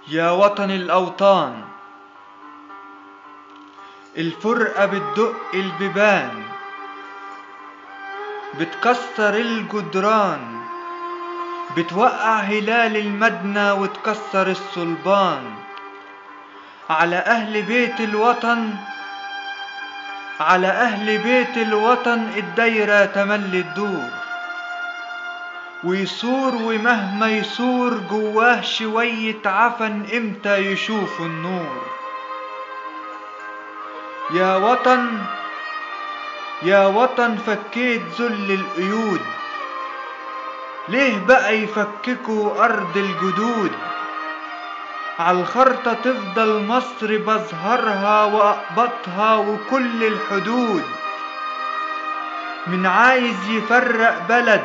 يا وطن الأوطان، الفرقة بتدق البيبان، بتكسر الجدران، بتوقع هلال المدنة وتكسر الصلبان. على أهل بيت الوطن، على أهل بيت الوطن الدايرة تملي الدور، ويصور ومهما يصور جواه شوية عفن امتى يشوفوا النور. يا وطن، يا وطن فكيت ذل القيود، ليه بقى يفككوا أرض الجدود؟ عالخرطة تفضل مصر بازهرها وأقبطها وكل الحدود. من عايز يفرق بلد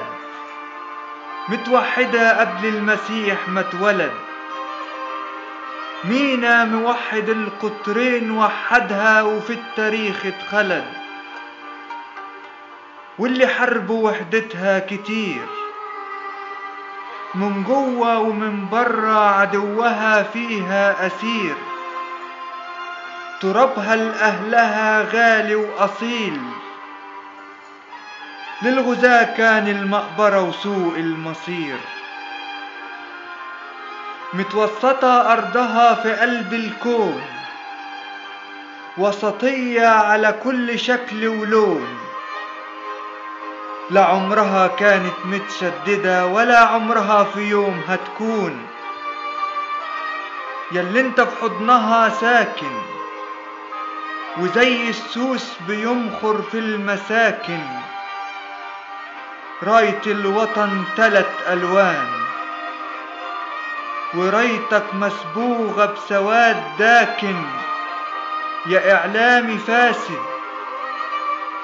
متوحدة قبل المسيح ما اتولد؟ مينا موحد القطرين وحدها وفي التاريخ اتخلد، واللي حاربوا وحدتها كتير من جوه ومن بره عدوها فيها أسير. ترابها لأهلها غالي وأصيل، للغزاة كان المقبرة وسوء المصير. متوسطة أرضها في قلب الكون، وسطية على كل شكل ولون. لا عمرها كانت متشددة ولا عمرها في يوم هتكون. ياللي انت في حضنها ساكن، وزي السوس بيمخر في المساكن. راية الوطن 3 ألوان، ورايتك مسبوغة بسواد داكن. يا إعلامي فاسد،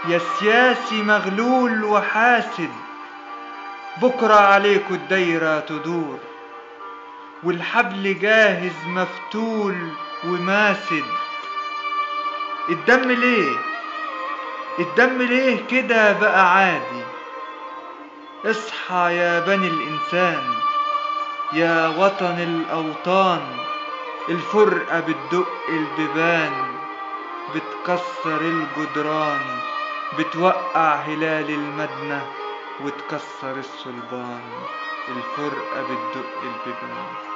يا سياسي مغلول وحاسد، بكرة عليكوا الدايرة تدور، والحبل جاهز مفتول وماسد. الدم ليه، الدم ليه كده بقى عادي؟ اصحى يا بني الإنسان، يا وطن الأوطان، الفرقة بتدق البيبان، بتكسر الجدران، بتوقع هلال المدنة وتكسر الصلبان. الفرقة بتدق البيبان.